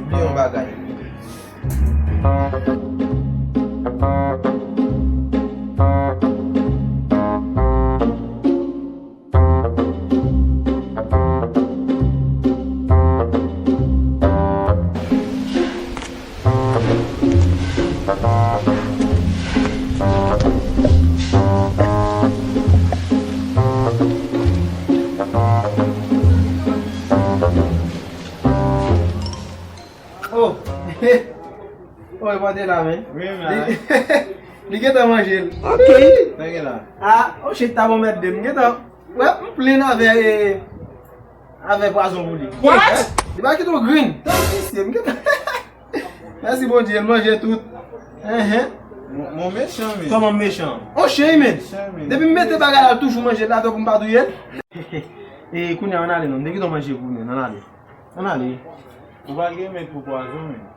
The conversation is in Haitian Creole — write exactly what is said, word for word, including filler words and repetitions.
Bliye yon bagay. Oh! Oh, e pa te la, men. Wi, men. Li, li gentan manje l. Ok. Sa gen la? Ah, oh shit, ta bon mèt de. M gentan, wè, m plen avè, eh, avè pwazon pou li. What? Li pa kite w green. Tan misye, m gentan. Mèsi Bondye, l manje tout. Enhen. Mon, mon mechan, men. Kòman m mechan? Oh shit, men. Mechan, men. Depi m mete bagay la, l toujou manje l, atò pou m pa touye l. E kounye a, ann ale non. M te gentan manje pou nou, ann ale. Ann ale. Ou pa gen mèt pou pwazon, men.